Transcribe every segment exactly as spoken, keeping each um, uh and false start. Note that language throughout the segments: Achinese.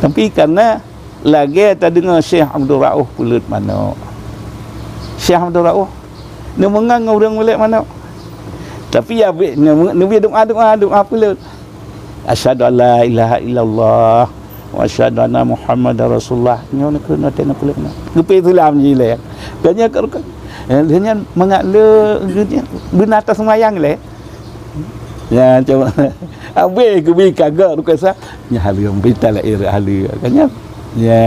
Tapi karena lagèe tadeungoe Syekh Abdul Rauf peuleut manok. Syekh Abdul Rauf neumeungon ngon ureueng mulet manok. Tapi ya bèk neubi doa-doa, doa peuleut. Asyhadu an la ilaha illallah wa asyhadu anna Muhammadar Rasulullah. Nyoe neukheun watèe neupeuleut manok. Geupeu Islam jih lé. Ganya ka rukun. Eh, dia nyan mangat le, beuna taseumayang lé. Ya, cuba. Habis geubi kagak rukun sa. Nya haleue, berita lahé haleue. Kan nyan? Ya.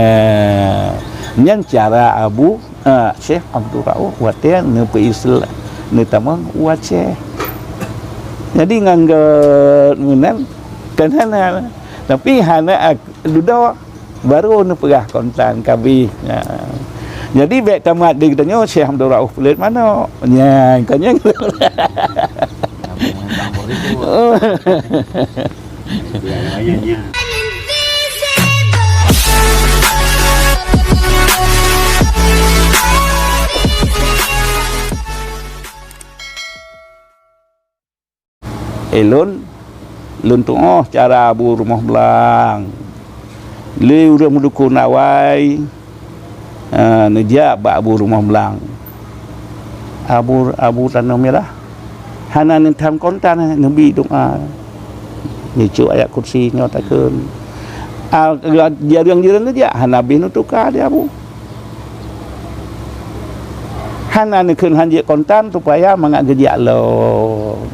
Nyan cara Abu, ah, Syekh Abdul Rauf watèe neupeu Islam, neutamong u Aceh. Jadi ngon gèt meunan kan hana. Tapi hana ak-, dudoe baru neupeugah kontan kabéh. Ya. Jadi bèk tamat di geutanyoe Syekh Abdul Rauf peuleut manok. Nya, kan nyan. Eh, lôn, lôn tu'oh cara Abu Rumoh Blang. Lé ureueng meudukon awai, eh, neujak bak Abu Rumoh Blang. Abu, Abu Tanoh Mirah. Hana neutham kontan, neubi doa. Neucok ayat kursi nyoe takheun. Ah, jareueng-jareueng geujak, hana bih neutuka di Abu. Hana neukheun han jeuet kontan supaya mangat geujak lom.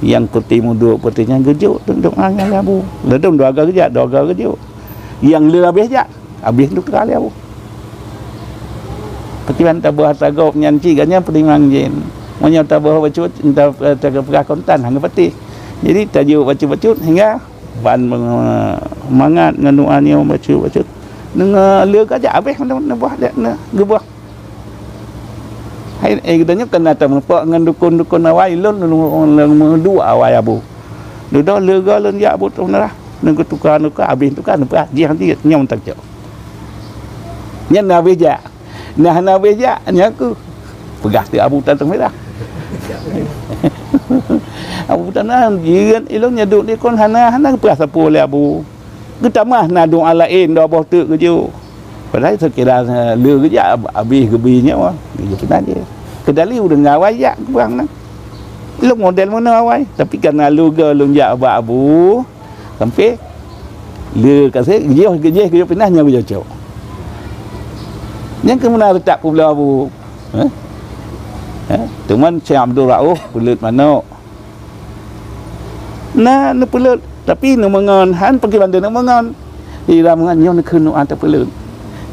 Nyang peuti mudo peuti nyan geujok doa ngon Abu. Ladom dua ga geujak, dua ga geujok. Nyang le habéh jak, habéh neutuka lé Abu. Peuti ban tabeuh hareuta gob nyan cit, gobnyan peutimang jén. Meunyoe tabeuh bacut, ta-, ta-, tapeugah kontan, hana patéh. Jadi, tajok bacut-bacut hingga ban mangat ngon doa nyoe bacut-bacut. Deungoe le ka jak habéh neuboh, neuboh, neuboh. Hai, eh, geutanyoe keunan tameupok ngon dukon-dukon awai lôn, lôn, lôn, lôn meuduek awai Abu. Dudoe le goe lôn jak Abu Tanoh Mirah. Neugeutuka-tuka, habéh tuka, neupeugah, jih, jih, nyoe mantong cok. Nyan habéh jak. Nah, hana habéh jak, nyan keuh peugah teuk Abu Tanoh Mirah. Abu Tanoh, jeuet ilôn nyan duek dikon hana, hana geupeugah sapeue lé Abu. Geutamah na doa laén, dua boh teuk geujok. Padahai seukira, eh, le geujak, ab-, habéh geubi nyoe, geujok keunan jih. Keudali ureueng awai jak keubang na. Ilôn model meunoe awai, tapi karena le goe lôn jak bak Abu, Sampai le ka sép, geujih, geujih, geujih pinah nyoe geujocok. Nyang keuh meunan reutak peubloe Abu. Hah? Hah? Teuma Syekh Abdul Rauf peuleut manok. Na neupeuleut, tapi neumeungon, han pakriban neumeungon. Di dalam nyoe neukheun nyoe tapeuleut.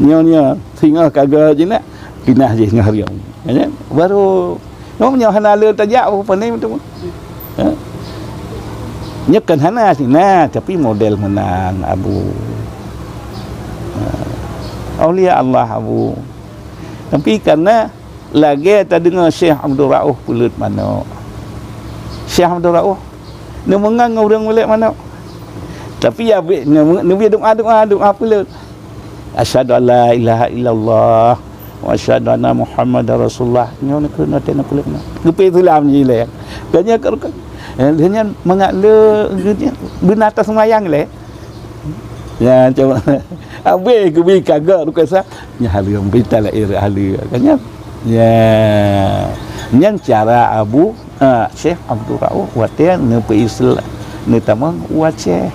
Nyoe, nyoe, singoh ka goe jinak, pinah jih ngon hareuem. Ya, baru Nyoe meunyoe hana le tajak, oh, pane tu. Ha? Nyoe kan hana sih. Nah, tapi model meunan, Abu. Ha. Aulia Allah, Abu. Tapi karena lagèe tadeungoe Syekh Abdul Rauf peuleut manok. Syekh Abdul Rauf neumeungon ngon ureueng mulet manok. Tapi ya, neubi doa-doa, doa peuleut. Asyhadu an la ilaha illallah wa asyhadu anna Muhammadar Rasulullah. Nyoe neukheun watèe neupeuleut na. Geupeu Islam jih lé. Ganya ka rukun. Eh, dia nyan mangat le, dia nyan beuna taseumayang lé. Ya, cuba. Habéh geubi kagak rukun sa. Nya haleue berita lahé haleue. Ganya. Ya. Nyan cara Abu Ah, Syekh Abdul Rauf watèe neupeu Islam, neutamong u Aceh.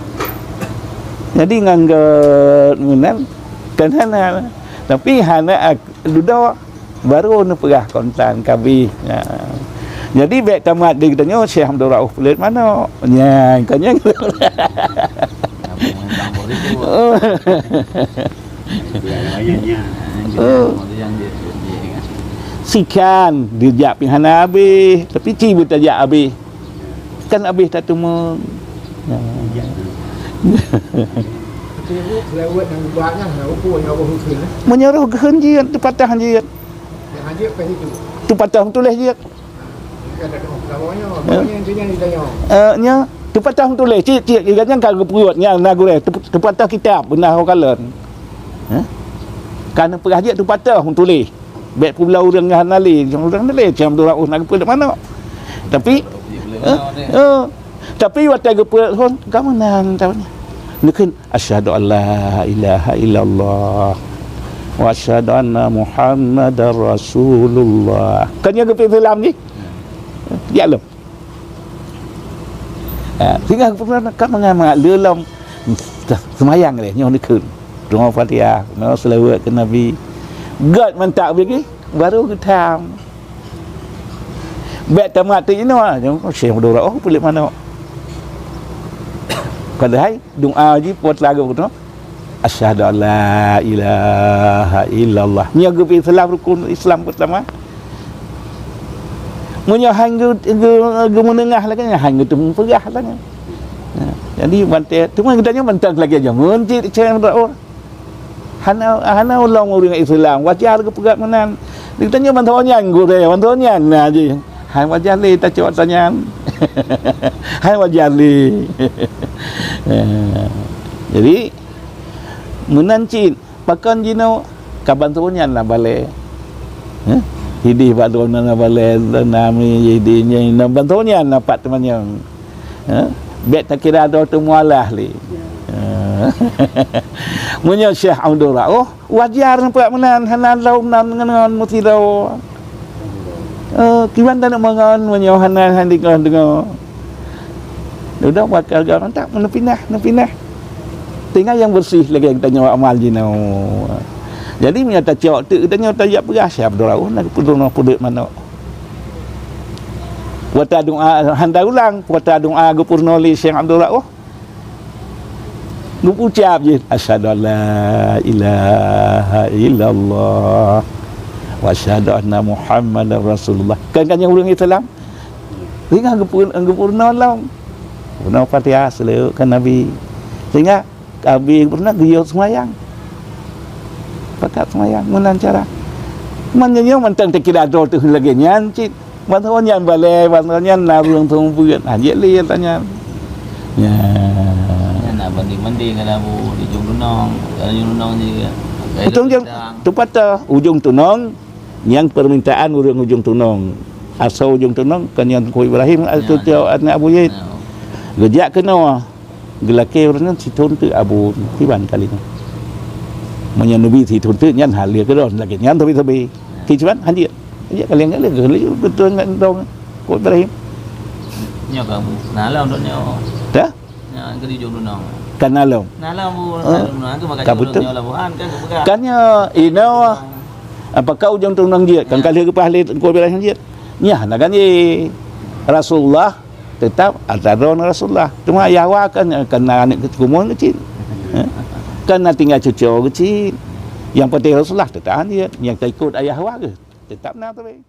Jadi ngon gèt meunan kan hana. Tapi hana ak-, dudoe baru neupeugah kontan kabéh. Ya. Jadi bèk tamat di geutanyoe Syekh Abdul Rauf peuleut manok. Nya, kan nyan. Oh. Sikan dijak pih hana habéh, tapi ci beutajak habéh. Kan habéh tateumeung. Meunyoe roh geuheun jeuet, teupatah jeuet. Teupatah tuléh jeuet. Eh, nya, teupatah tuléh, cit-cit, igan nyan ka geupeubuet, nya, na gurèe, teup-, teupatah kitab, beuna ho kalon. Eh? Ka neupeugah jeuet teupatah tuléh. Bèk peubloe ureueng nyan hana lé, ureueng hana lé, cam dua ratus na geupeubuet manok. Tapi, eh, eh, tapi watèe geupeubuet phon, ka meunan, tahu nya. Neukheun, "Asyhadu an la ilaha illallah wa asyhadu anna Muhammadar Rasulullah." Kan nyan geupeu Islam jih? Jak lom. Ha, singoh geupeu ka mangat-mangat le lom seumayang lé nyoe neukheun. Doa Fatihah, nyoe seulaweuet keu Nabi. Gét mantap bagi, baru geutam. Bèk tamat teuk inoe, nyoe Syekh Abdul Rauf puléh manok. Padahai doa jih po teulagu tu. Asyhadu an la ilaha illallah. Nyoe geupeu Islam, rukun Islam peutama. Meunyoe han geu-, geu-, geumeunengah lagèe nyan, han geuteupeugah lagèe nyan. Nah, jadi bantai, teuma geutanyoe mantong lagèe jameun cit, cit, hana, hana ulông ureueng Islam, wajar geupeugah meunan. Geutanyoe bansa nyan gurèe, bansa nyan na jih. Hai wajar lé tacok tanyan. Hai wajar lé. Eh, jadi, meunan cit, pakon jinoe ka bansa nyan na balèe. Eh? Idéh bak droeneuh na balèe, nami idéh nyan na bansa nyan na pat teumanyong. Eh? Bèk takira droe teuh mualah lé. Eh. Meunyoe Syekh Abdul Rauf, wajar nampak meunan, hana lom nan ngon meusidroe. Eh, kiban taneuk meungon meunyoe hana, hana deungoe-deungoe. Udah buat keluarga mantap, neupinah, neupinah. Tinggai nyang bersih lagèe geutanyoe amal jinoe. Jadi, meunyoe tacok teuk geutanyoe tajak peugah, siap droe na peudunoe peuduek manok. Watèe doa, hana ulang, watèe doa geupeurunoe lé Syekh Abdul Rauf. Geuucap jih, "Asyhadu an la ilaha illallah wa asyhadu anna Muhammadar Rasulullah." Kan, kan nyang ureueng Islam? Sehingga geupeu-, geupeurunoe lom. Peurunoe Fatihah, seulaweuet keu Nabi. Sehingga ka abéh geupeurunoe, geuyue seumayang. Pakat seumayang, meunan cara. Meunyoe nyoe mantong takira droe teuh lagèe nyan cit. Bansa nyan balèe, bansa nyan na ureueng seumeubeuet. Ha, jeuet lé tanya. Ya. Nyan na banding-banding ngon Abu di ujong tunong, di ujong tunong je. Ujong jang teupatah, ujong tunong nyang permintaan ureueng ujong tunong. Asoe ujong tunong kan nyang Teungku Ibrahim, ya, asoe ya. Aneuk Abu Yazid. Ya. Geujak keunoe. Geulakèe ureueng nyan sithôn teuk Abu Kiban kali nyan. Meunyoe neubi sithôn teuk nyan hana lé keudroe lagèe nyan sabe-sabe. Kiban hanjeuet. Hanjeuet kali nyan lé beutôi ngon dong Teungku Ibrahim. Nyoe ka Abu. Nah, lom dok nyoe. Dah? Nyoe ka di ujong tunong. Kan na lom. Nah, lom Abu. Eh, ka beutôi. Nyoe laporan kan geupeugah. Kan nyoe inoe. Apakah ujong tunong jeuet? Kan ya. Ka lheueh geupeugah lé Teungku Ibrahim jeuet. Nyan na kan jih. Rasulullah Teutap atra droe ngon Rasulullah. Teuma Ayah Hawa kan, kan na aneuk keuturonan keucil. Eh? Kan na tinggai cucoe keucil. Nyang penting Rasulullah teutap han jeuet. Nyang taikot Ayah Hawa geuh teutap na teubi.